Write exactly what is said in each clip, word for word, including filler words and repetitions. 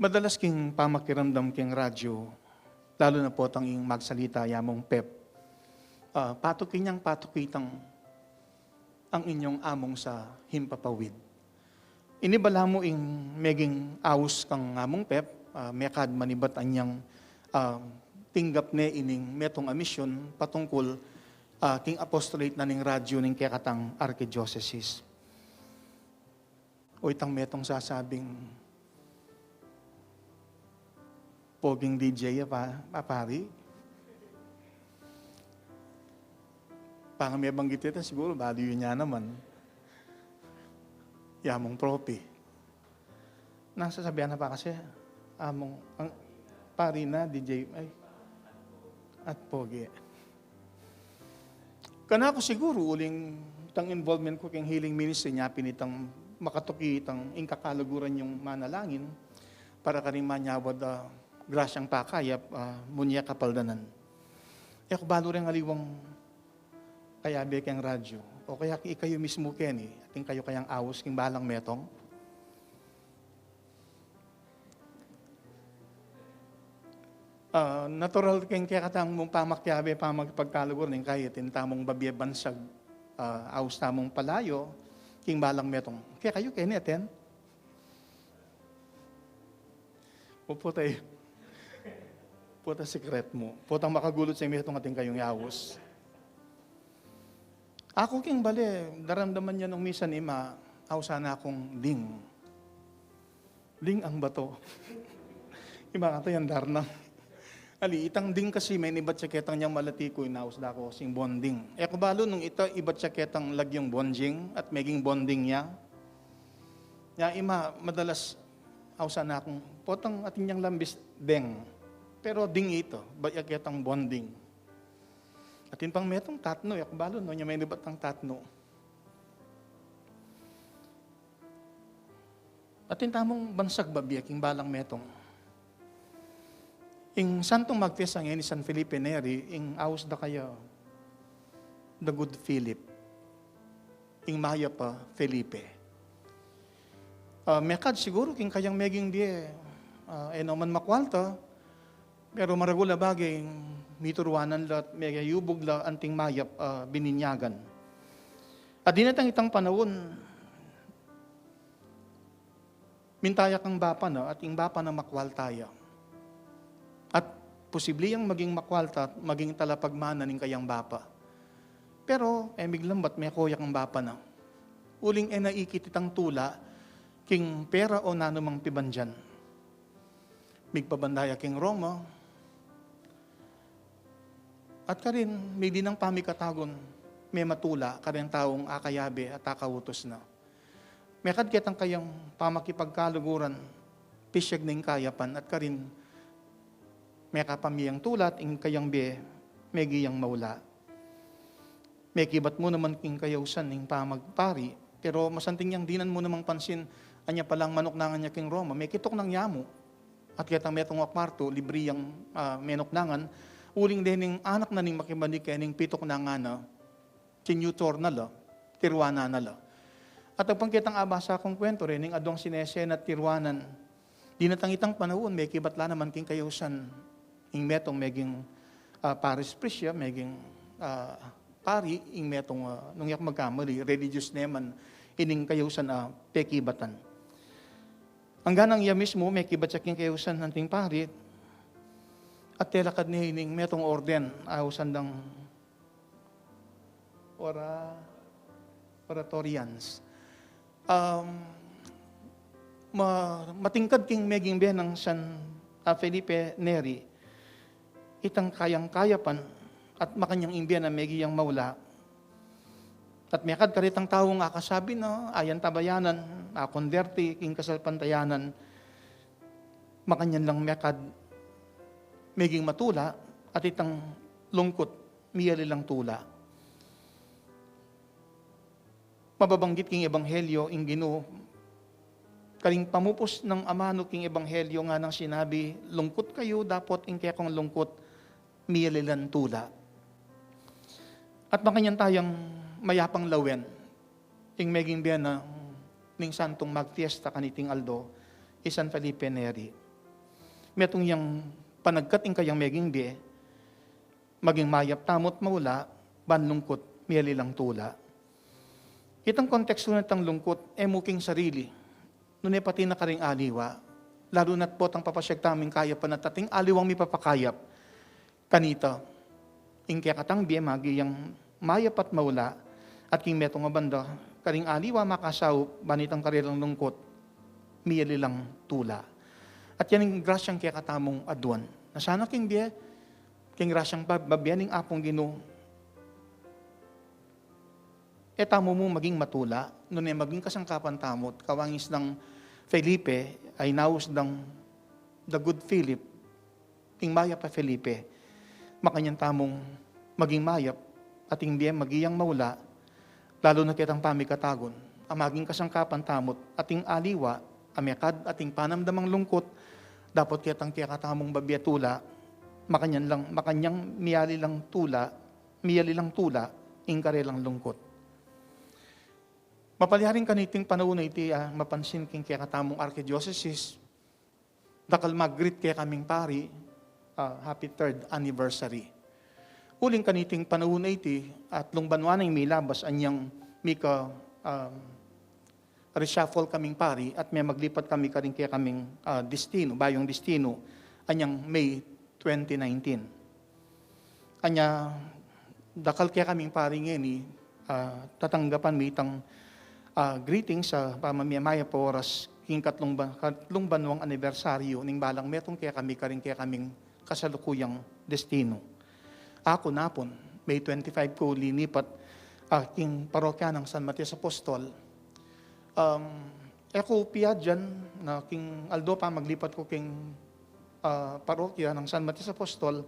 Madalas king pamakiramdam king radyo, lalu na potang ing magsalita ya mung Pep, ah, patuki niyang patuki tang ang inyong amung sa himpapawid. Ini balamu ing meging aus kang amung Pep, ah, mekad manibat anyang, ah, tinggap ne ining metung a misyun patungkul, ah, king apostolate na ning radyo ning kekatang arkidiosesis. O itang metung sasabing, "Poging D J ya, pa, pa, pari." Pang mebanggit ita, siguru balu yu ya naman. Ya mung propi. Nang sasabian na pa kasi, amung, ang, pari na, D J, ay, at pogi. Kanaku siguru, uling itang involvement ku king healing ministry, nya pin itang makatuki itang ing kakaluguran yung manalangin para karing manyawad, ah, grasyang pakayap, ah, munya kapaldanan. E ku balu reng aliwang kayabe keng radyo, o kaya ikayu mismu keni, atin kayu kayang aus king balang metung. Ah, natural keng kekatang mung pamakyabe, pamakipagkaluguran, ing kaya atin tamung babie bansag, ah, aus tamung palayo king balang metung. Kekayu keni atin? O puta, puta sikret mu. Putang makagulut sa metung atin kayung yaus. Aku king bale, daramdaman ya nung misan ima, ausan akung ding. Ding ang bato. Ima kata yan, Darna. Ali, itang ding kasi menibat ya ketang yang malati ku, inaus da ku sing bonding. E ku balu nung ita ibat ya ketang lagyung bonjing at meging bonding ya. Ya ima, madalas ausan akung, potang atin yang lambis deng. Pero ding ita, bat ya ketang bonding. Atin pang metung tatnu, e ku balu nung nya menibat tang tatnu. Atin tamung bansag babie king balang metung. Ing santung magtias a ngeni, San Felipe Neri, ing aus da kaya, the good Philip. Ing mayap a Felipe. Ah, mekad siguru king kayang meging bie, ah, e no man makwalta, pero maragul a bage ing mituruanan la at meyayubug la anting mayap a bininyagan. At dinatang itang panaun, minta ya kang bapa na, at ing bapa na makwalta ya. At posible yang maging makwalta at maging talapagmana ning kayang bapa. Pero, e miglambat, meko ya kang bapa na. Uling e na ikit itang tula king pera o nanumang pibandian. Migpabanda ya king Roma. At karin, migdinan pamikatagun, mematula kareng taung akayabe at akautus na. Mekad ketang kayang pamakipagkaluguran, pisyag na ing kayapan, at karin, mekapamie yang tula at ing kayang bie, megi yang maula. Mekibat mu naman king kayausan ning pamagpari, pero masanting yang dinan mu namang pansin, anya palang manuknangan ya king Roma, mekituknang ya mu. At ketang metung a kwartu, libri yang, ah, menuknangan, uling dening anak na ning makibalik kening pituknangan na, tinutor na la, tiruanan na la. At agpang ketang abasa kung kwento rening adwang sinesena at tiruanan, dinatang itang panaun, mekibat la naman king kayausan ing metung meging, ah, parish priest ya, meging, ah, pari, ing metung, ah, nung e ku magkamali, religious ne man ining kayausan a pekibatan. Anggang ya mismu, mekibat ya king kayausan anting pari, at telakad ne ining metung orden, ausan dang ora-, oratorians. Um, ma-, matingkad king meging bie nang San, ah, Felipe Neri, itang kayang kayapan, at makanyan ing bie na megi yang maula. At mekad karetang taung akasabi na, ayan tabayanan, akonberti king kasalpantayanan, makanyan lang mekad meging matula, at itang lungkut, miyali lang tula. Mababanggit king ebanghelyo ing Ginu, karing pamupus nang amanu king ebanghelyo nganang sinabi, "Lungkut kayu, dapot ing kekong lungkut, miyali lang tula." At makanyan tayang mayapang lawen ing meging bie na ning santung magfiesta kaniting aldo, i San Felipe Neri. Metung yang panagkat ing kayang meging bie, maging mayap tamu't maula, ban lungkut, mialilang tula. Itang kontekstu nitang lungkut, e mu king sarili, nune pati na karing aliwa, lalu na't potang papasiag tamung kayap na ating aliwang mipapakayap kanita. Ing kekatang bie maging mayap at maula, at king metung a banda, karing aliwa makasaup, ban itang karelang lungkut, mialilang tula. At yan ing grasyang kekatamung aduan. Na sana king bie, king grasyang bab-, babie ning Apung Ginu, e tamu mu maging matula, nune maging kasangkapan tamu't kawangis dang Felipe, a inaus dang the good Philip, ing mayap a Felipe. Makanyan tamung maging mayap, at ing bie maging maula, lalu na ketang pamikatagun, a maging kasangkapan tamu't ating aliwa, a mekad ating panamdamang lungkut, dapot ketang kekatamung babie tula, makanyan lang, makanyang mialilang tula, mialilang tula, ing karelang lungkut. Mapalyaring kaniting panaun a iti, ah, mapansin king kekatamung arkidiosesis, dakal mag-greet kekaming pari, ah, happy third anniversary. Uling kaniting panaun a iti, atlung banua nang milabas anyang mika, um, reshuffle kaming pari at memaglipat kami karing kekaming, ah, destinu, bayung destinu, anyang May twenty nineteen. Anya, dakal kekaming pari ngeni, ah, tatanggapan mi itang, ah, greetings a pamamie mayap a oras king katlung ban-, katlung banuang anibersaryu ning balang metung kekami karing kekaming kasalukuyang destinu. Aku napun, May twenty-five ku linipat, ah, king parokya nang San Matias Apostol. Um, e ku piadyan na king aldo pamaglipat ku king, ah, parokya nang San Matias Apostol,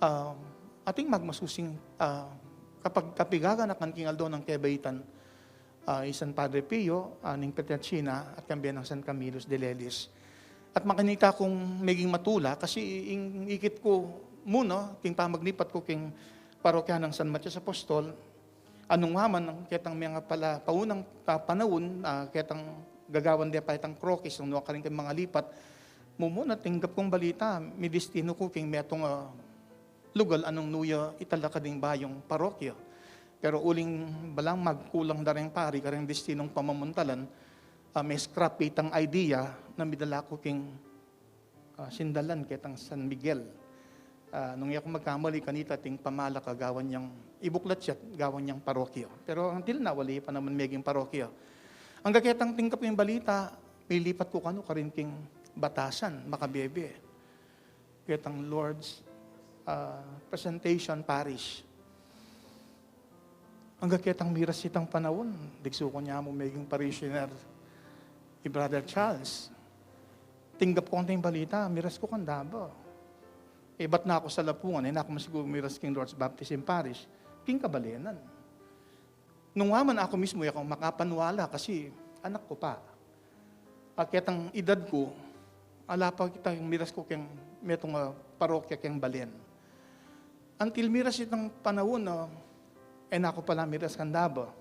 ah, ating magmasusing, ah, kapag kapigaganakan king aldo nang kebaitan, ah, i San Padre Pio, ah, ning Pietrelcina, at kambe nang San Camillus de Lelis. At makanita kung meging matula, kasi ing ikit ku muna, king pamaglipat ku king parokya nang San Matias Apostol, a nung wa man ketang mengapala paunang, ah, panaun, ah, ketang gagawan de pa itang krokis, nung nukarin keng mangalipat, mumuna tinggap kung balita, midestinu ku king metung, ah, lugal a nung nu ya italakad ing bayung parokya. Pero uling balang magkulang da reng pari kareng destinung pamamuntalan, ah, me-scrap itang idea na midala ku king, ah, sindalan ketang San Miguel. Ah, nung e ku magkamali kanita, ating pamala kagawan yang ibuklat ya, gawan yang parokya. Pero until now, ali pa naman meging parokya. Angga ketang tinggap ing balita, milipat ku kanu karin king Batasan, Macabebe. Ketang Lord's, ah, Presentation Parish. Angga ketang miras itang panaun, digsu ku ne mu meging parishioner i Brother Charles. Tinggap ku kanu ing balita, miras ku kang Davao. Ibat na ku sa Lapungan, e na ku masiguru miras king Lord's Baptism Parish, king kabalenan. Nung wa man, aku mismu e ku makapanwala kasi anak ku pa. A ketang edad ku, ala pa kitang miras ku keng metung a parokya keng balen. Until miras itang panaun a, e na ku pala miras kang Davao.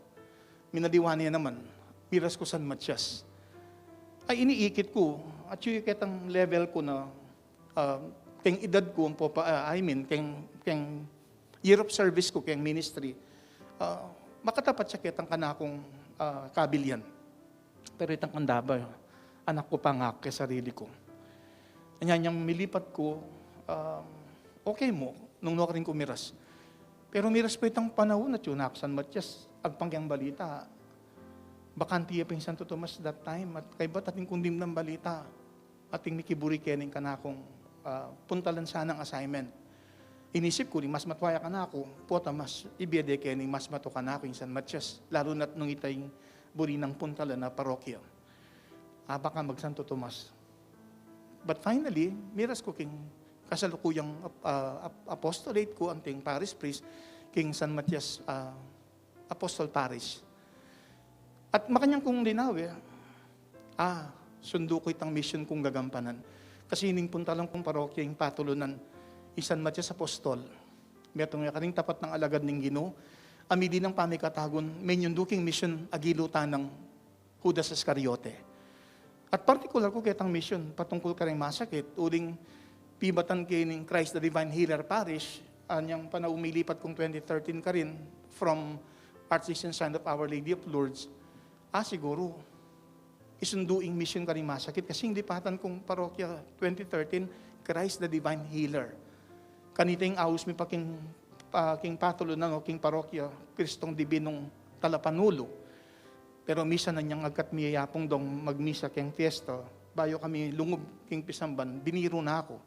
Minaliwan ne naman, miras ku San Matias. Ay, iniikit ku, at yu ketang level ku na, ah, keng edad ku, ampo pa, ah, I mean, keng, keng year of service ku keng ministry, ah, makatapat ya ketang kanakung, ah, kabilian. Pero itang kang Davao, anak ku pa nga ke sarili ku. Anya, inyang milipat ku, um, okay mu, nung nukarin ku miras. Pero miras pa itang panaun at yu na ku San Matias, agpang keng balita, bakante ya pa ing Santo Tomas that time, at kaybat atin kung dimdam balita, ating mikiburi keni ing kanakung, ah, puntalan sanang assignment. Inisip ku, ning mas matua ya kanaku, pota mas ibie de keni ning mas matua kanaku ing San Matias, lalu na't nung ita ing buri nang puntalan a parokya. A, baka mag Santo Tomas. But finally, miras ku king kasalukuyang ap-, ah, ap-, apostolate ku, anting parish priest, king San Matias, ah, Apostol Parish. At makanyan kung linawi, ah, sundu ku itang mission kung gagampanan. Kasi ning puntalan kung parokya ing patulunan i San Matias Apostol. Metung ya karing tapat nang alagad ning Ginu, a midi nang pamikatagun, menyundu king mission a gilutan nang Judas Iscariote. At partikular ku ketang mission patungkul karing masakit, uling pibatan ke ning Christ the Divine Healer Parish, anyang panaun milipat kung twenty thirteen karin, from Archdiocese Shrine of Our Lady of Lourdes. Ah, siguru, isundu ing mission karing masakit, kasi ing lipatan kung parokya twenty thirteen, Christ the Divine Healer. Kanita ing aus mi pa king, pa, king patulunan o king parokya, Kristong Dibinong Talapanulu. Pero misa na nyang agkat mi ya Apung Dong magmisa keng fiesta, bayu kami lungub king pisamban, biniru na ku.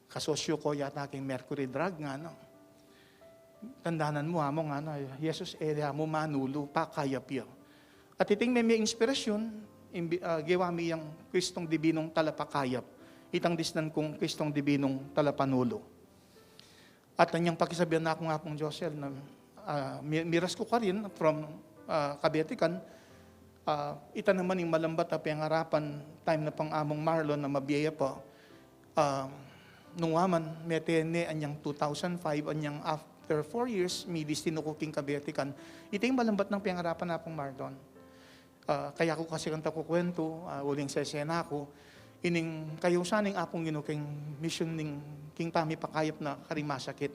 Kasosyo ko yata king Mercury Drug, ngana. Tandanan mu, Among, ngana, Jesus e ya mu manulu, pakayap ya. At iting meme inspirasyon, imbi-, ah, gewa mi yang Kristong Dibinong Talapakayap. Itang disnan kung Kristong Dibinong Talapanulu. At anyang pakisabian na ku kang Apung Josel na, ah, mi-, miras ku karin from, ah, Kabetikan, ah, ita naman ing malambat a pengarapan, time na pang Among Marlon na mabie ya pa, ah, nung wa man, mete ne anyang two thousand five, anyang after four years, midistinu ku king Kabetikan. Ita ing malambat nang pengarapan, Apung Marlon. Ah, kaya ku kasi kanta kukuwentu, ah, uling sese na ku, ining kayusan ning Apung Ginu king mission ning king pamipakayap na karing masakit.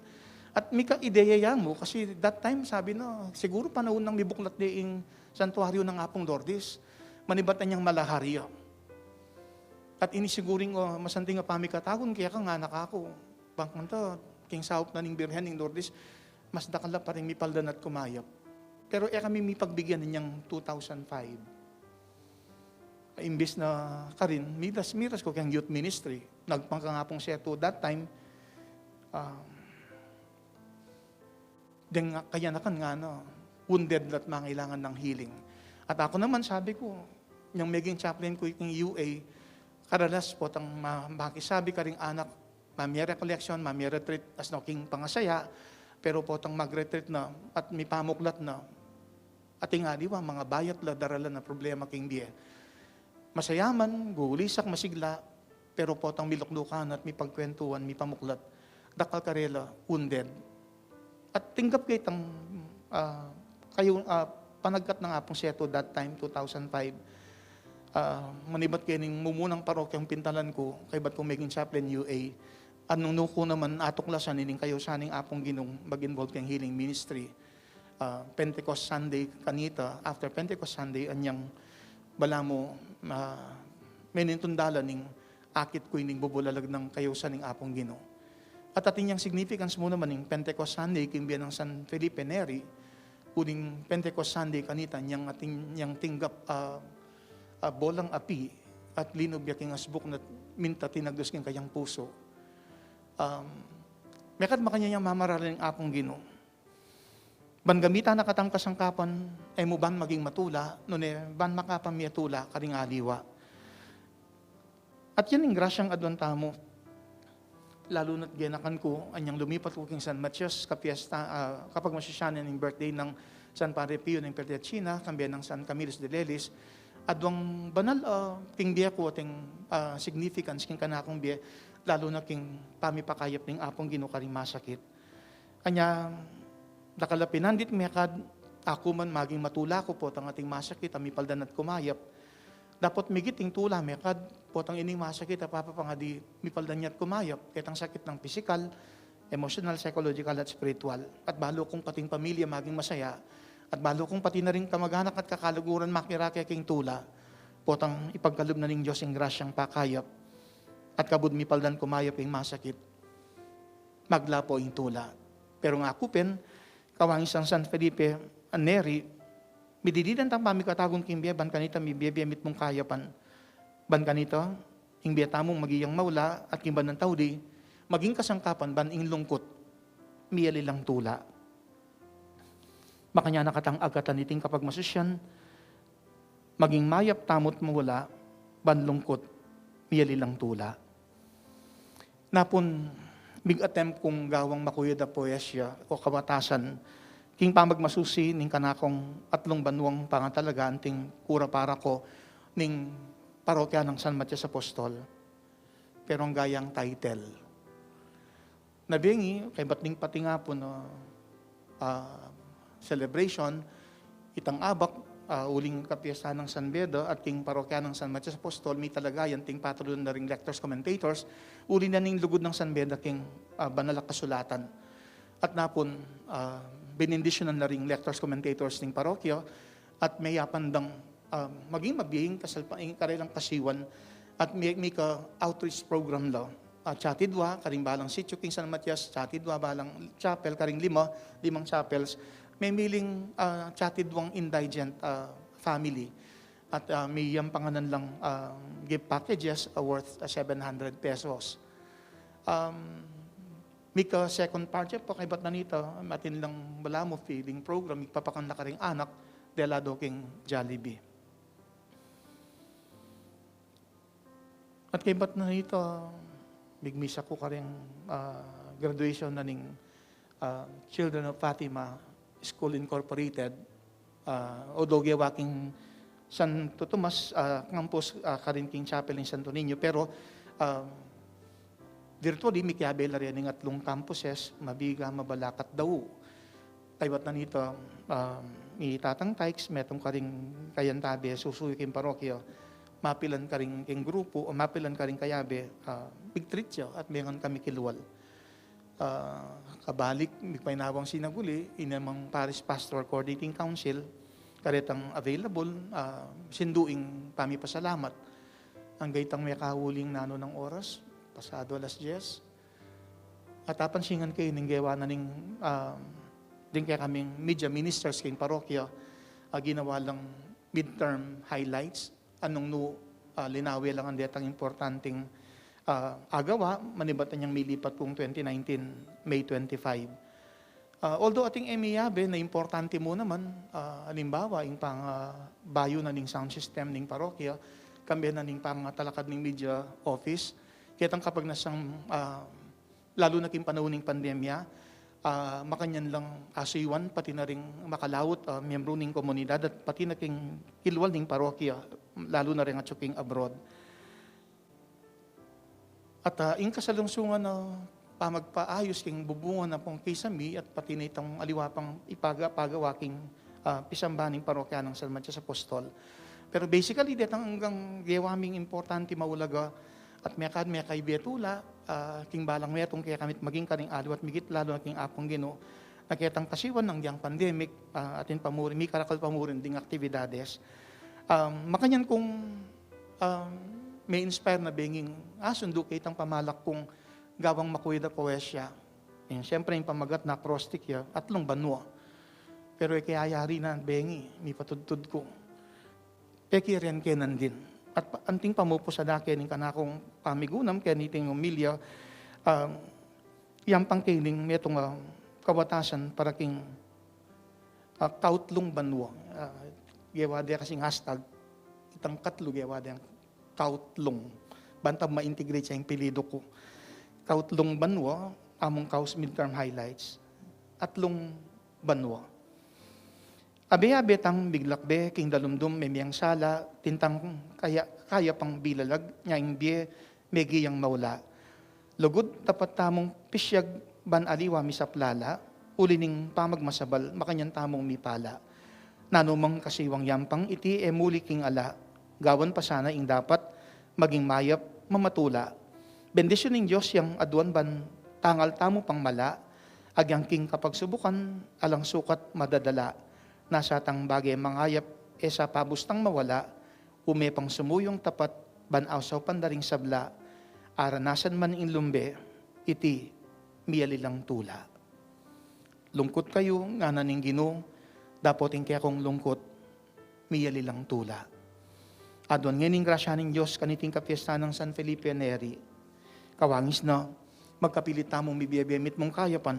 At mika ideya ya mu, kasi that time sabi na, siguru panaun nang mibuklat de ing santuaryo nang Apung Lourdes, manibat anyang malaharya. At ini siguring, oh, masanting a pamikatagun keka, ngana ku. Bang kanta, king saup na ning Birhen ning Lourdes, mas dakal la pa ring mipaldan at kumayap. Pero e kami mipagbigyan inyang two thousand five. Imbis na karin, miras, miras ku keng youth ministry. Nagpang kang Apung Setu that time, ah, deng kayanakan ngana, wounded la't mangailangan ng healing. At aku naman, sabi ku, nyang meging chaplain ku king U A, karalas potang ma-, makisabi karing anak, mamie recollection, mamie retreat, asno king pangasaya, pero potang mag-retreat na at mipamuklat na. Ating aliwa, mangabayat la, daralan a problema king bie. Masaya man, gulisak, masigla, pero potang miluklukan at mipagkwentuan, mipamuklat, dakal karela wounded. At tinggap ke itang, ah, kayu-, ah, panagkat nang Apung Setu that time, two thousand five. Ah, manibat ke ning mumunang parokyang pintalan ku, kaybat kung meging chaplain U A. At nung nuku naman, atuklasan ining kayusan ning Apung Ginung mag-involve keng healing ministry. Ah, Pentecost Sunday kanita, after Pentecost Sunday, anyang balamu, ah, menintun dalan ning akit ku ining bubulalag nang kayusan ning Apung Ginu. At atin yang significance mu naman ning Pentecost Sunday king bie nang San Felipe Neri, uling Pentecost Sunday kanita, nyang atin yang tinggap, ah, ah, bolang api at linub ya king asbuk na minta tinagdus king kayang pusu. Um, mekad makanyan yang mamaralan ning Apung Ginu. Ban gamitan na katang kasangkapan, e mu ban maging matula, nune ban makapan mi a tula karing aliwa. At yan ing grasyang aduan tamu, lalu na't genakan ku, anyang lumipat ku king San Matias, kapiesta, ah, kapagmasisyanan ning birthday nang San Padre Pio ning Pietrelcina, kambe nang San Camillus de Lelis, aduang banal, ah, king bie ku ating, ah, significance king kanakung bie, lalu na king pamipakayap ning Apung Ginu karing masakit. Anya, dakal a pinandit mekad, aku man maging matula ku potang ating masakit a mipaldan at kumayap. Dapot migit ing tula mekad, potang ining masakit a papapangadi mipaldan ya't kumayap, ketang sakit nang pisikal, emosyonal, psychological, at spiritual. At balu kung pating pamilya maging masaya, at balu kung pati na ring kamag-anak at kakalaguran makirake king tula, potang ipagkalub na ning Dios ing grasyang pakayap. At kabud mipaldan kumayap ing masakit, maglapo ing tula. Pero nung aku pin, kawang isang San Felipe Neri, mididinan tang pamikatagun king bie, ban kanita mibie-bie mitmung kayapan. Ban kanita, ing bie tamu maging maula, at king bandang tauli, maging kasangkapan, ban ing lungkut, miyali lang tula. Makanyan na katang agkatan iting kapagmasusyan, maging mayap tamu't maula, ban lungkut, miyali lang tula. Napun, mig-attempt kung gawang makuyad a poesya o kawatasan, king pamagmasusi ning kanakung atlung banuang pangatalaga anting kura paroko ning parokya nang San Matias Apostol. Pero ang gayang title, na bengi, kaybat ning pating apun, ah, celebration, itang abak, ah, uling kapiesta nang San Beda at king parokya nang San Matias Apostol, mitalagayan ting patulunan da ring lectors commentators, uli na ning lugud nang San Beda king, ah, banal a kasulatan. At napun, ah, benendisyunan na ring lectors commentators ning parokya, at meyapan dang, ah, maging mabie ing kasalpa-, ing karelang kasiwan, at mi-, mika outreach program la. Ah, tsatidwa, karing balang sitio king San Matias, tsatidwa balang chapel, karing lima, limang chapels, memiling, ah, tsatidwang indigent, ah, family. At, ah, miyampangan lang, ah, gift packages, ah, worth, ah, seven hundred pesos. Um, mika second part ya, pakaibat na nita, atin lang balamu feeding program, mipapakan na karing anak, dela do king Jollibee. At kaibat na nita, migmisa ku karing, ah, graduation na ning, ah, Children of Fatima School Incorporated. Ah, although gewa king Santo Tomas, ah, campus, ah, karin king chapel ning Santo Niño, pero, ah, virtually, mikiabe la rin ing atlung campuses, Mabiga, Mabalacat, Dau. Kaibat na nita, ah, i Tatang Tykes, metung karing kayantabe, susuyu king parokya, mapilan karing king grupu, o mapilan karing kayabe, ah, big treat ya, at mengan kami kilwal. Ah, kabalik, migpainawa ing sinaguli, ine mang parish pastor coordinating council, karetang available, ah, sindu ing pamipasalamat. Angga itang mekauling nanu nang oras, pasado alas diyes. At apansinan ke ning gewa na ning, ah, ding kekaming media ministers king parokya, ah, ginawa lang midterm highlights, anung nu, ah, linawe lang ang detang importanteng, ah, agawa, manibat na niyang milipat kung twenty nineteen, May twenty-five. Ah, although atin e miyabe na importante mu naman, ah, alimbawa, ing pang, ah, bayu na ning sound system ning parokya, kambe na ning pang, ah, talakad ning media office, ketang kapag nasang, ah, lalu na king panaun ning pandemya, ah, makanyan lang asuyuan, pati na ring makalaut, ah, miyembru ning komunidad, at pati na king kilwal ning parokya, lalu na ring atsu king abroad. At, ah, ing kasalungsungan na pamagpaayus king bubungan na pong kisami at pati na itang aliwa pang ipaga-, pagawa king, ah, pisamban ning parokya nang San Matias Apostol. Pero basically, detang anggang gewa ming importante maulaga at mekad mekaibe tula, ah, king balang metung kekami at maging karing aliwa at migit lalu na king Apung Ginu, na ketang kasiwan nang dyang pandemic, ah, atin pa mu rin, mikarakal pa mu rin ding aktibidades. Um, makanyan kung, um, me-inspire na benging, ah, sundu ke itang pamalak kung gawang makuid a poesya. Ing, siyempre, ing pamagat na acrostic ya, atlung banua. Pero e ke ayari na bengi, mipatudtud ku. Pekirian ke nandin. At pa-, anting pamupus a da ke ning kanakung pamigunam, keni iting omilya, ah, yampang ke ining metung a kawatasan para king, ah, kautlung banua. Ah, gewa de kasing hashtag, itang katlu gewa de kautlung. Banta ma-integrate ya ing pilidu ku. Kautlung banua, among kaus midterm highlights. Atlung banua. Abe-abe tang miglakbe, king dalumdum memiang sala, tintang kaya, kaya pang bilalag, nya ing bie, megiyang maula. Lugud tapat tamung pisyag ban aliwa misaplala, uli ning pamagmasabal, makanyan tamung mipala. Nanu mang kasiwang yampang iti e muli king ala, gawan pa sana ing dapat, maging mayap, mamatula. Bendisyun ning Dios yang aduan ban tangal tamu pang mala, agyang king kapagsubukan, alang sukat madadala. Nasa tang bage mangayap, e sa pabus tang mawala, ume pang sumuyung tapat, ban ausaupan da ring sabla, aranasan man ing lumbe, iti miyalilang tula. Lungkut kayu, ngana ning Ginu, dapot ing kekong lungkut, miyalilang tula. Aduan ngeni ing grasya ning Dios kaniting kapiestan nang San Felipe Neri. Kawangis na, magkapilit tamung mibie-bie mitmung kayapan,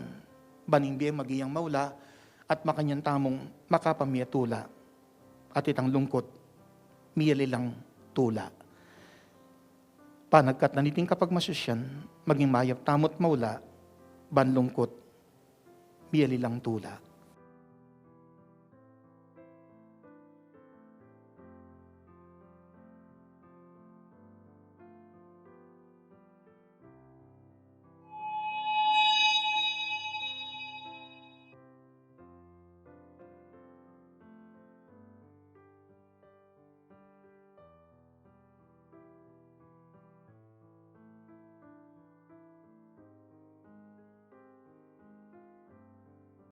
ban ing bie maging maula, at makanyan tamung makapamiatula. At itang lungkut, miyalilang tula. Panagkat na niting kapagmasusyan, maging mayap tamu't maula, ban lungkut, miyalilang tula.